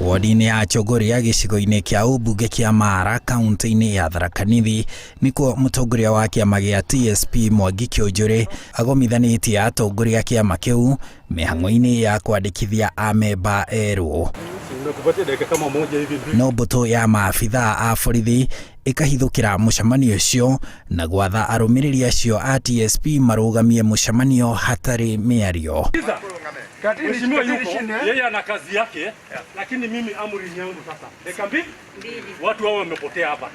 Wodi-inĩ ya Chogoria gĩcigo-inĩ kĩa ũmbunge kĩa Mara kaunti-inĩ ya Tharaka Nithi nĩkuo mũtongoria wa kĩama gĩa TSP Mwangi Kĩũnjũrĩ agomithanĩtie atongoria a kĩama kĩu mĩhang'o-inĩ ya kwandĩkithia amemba erũ. No mbũtũ ya maabithaa a borithi ĩkahithũkĩra mũcemanio ũcio na gwatha arũmĩrĩri acio a TSP marũgamie mũcemanio hatarĩ mĩario. Mheshimiwa yuko yeye ana kazi yake, lakini mimi amri ni yangu sasa. Dakika mbili watu hao wamepotea hapa.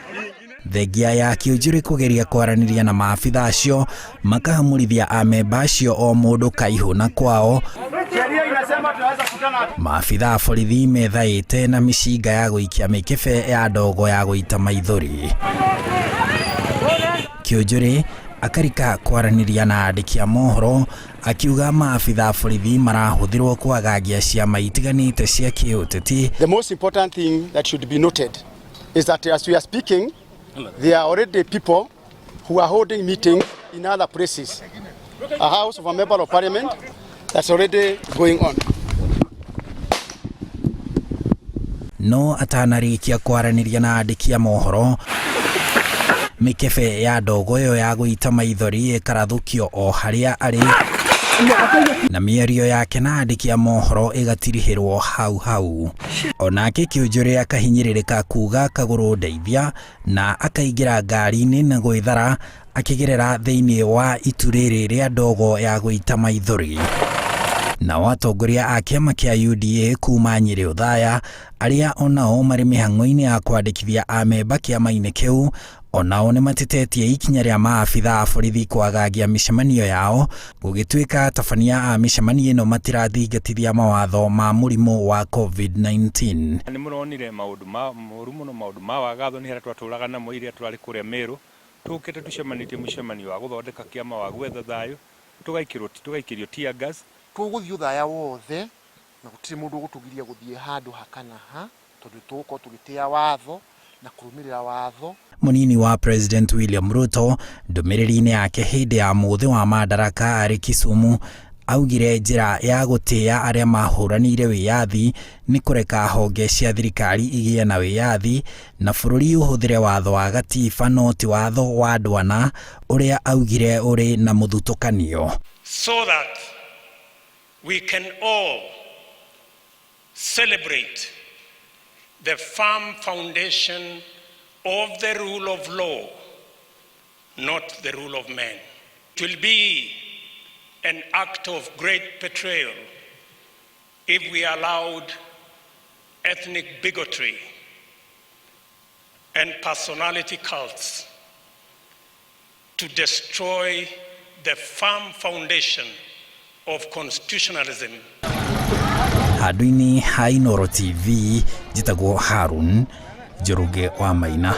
Thengia ya Kĩũnjũrĩ kũgeria kwaranĩria na maabitha acio makahamũrithia amemba acio o mũndũ kaihũ na kwao. Maabitha a borithi methaĩte na mĩcinga ya gũikia mĩkebe ya ndogo ya gũita maithori. Kĩũnjũrĩ akarika kwaranĩria na andĩki a mohoro akiuga maabitha a borithi marahũthĩrwo kwagagia ciama itiganĩte cia kĩũteti. The most important thing that should be noted is that as we are speaking, there are already people who are holding meetings in other places. A house of a member of parliament that's already going on. No atanarĩkia kwaranĩria na andĩki a mohoro, mĩkebe ya ndogo ĩyo ya gũita maithori ĩkarathũkio o harĩa arĩ na mĩario yake na andĩki a mohoro ĩgatirihĩrwo hau hau. Onake Kĩũnjũrĩ akahinyĩrĩrĩka kuga kagũrũ ndeithia na akaingĩra ngari-inĩ na gwĩthara akĩgerera thĩinĩ wa itu rĩrĩ rĩa ndogo ya gũita maithori. Nao atongoria a kĩama kĩa UDA kuma Nyĩrĩ Othaya arĩa onao marĩ mĩhang'o-inĩ ya kwandĩkithia amemba kĩama-inĩ kĩu onao nĩmatetetie ikinya rĩa maabitha a borithi kwagagia mĩcemanio yao gũgĩtuĩka atabania a mĩcemanio ĩno matirathingatithia mawatho ma mũrimũ wa COVID-19. Nĩ mũronire maũndũ ma moru mũno, maũndũ ma wagathoni harĩa twatũraga namo iria tũrarĩ kũrĩa Meru, tũkĩte tũcemanĩtie mũcemanio wa gũthondeka kĩama wa gwetha thayũ, tũgaikĩrio tear gas. Tũgũthiĩ ũthaya wothe na gũtirĩ mũndũ ũgũtũgiria gũthiĩ handũ ha kana ha, tondũ tũgũkorwo tũgĩtĩa watho na kũrũmĩrĩra watho. Mũnini wa President William Ruto ndũmĩrĩri-inĩ yake hĩndĩ ya mũthĩ wa Madaraka arĩ Kisumu augire njĩra ya gũtĩĩa arĩa mahũranĩire wĩyathi nĩ kũreka honge cia thirikari igĩe na wĩyathi na bũrũri ũhũthĩre watho wa gatiba no ti watho wa ndwana ũrĩa augire ũrĩ na mũthutũkanio. So that we can all celebrate the firm foundation of the rule of law, not the rule of men. It will be an act of great betrayal if we allowed ethnic bigotry and personality cults to destroy the firm foundation of constitutionalism. Handũ-inĩ ha Inooro TV njĩtagwo Harun Njoroge wa Maina.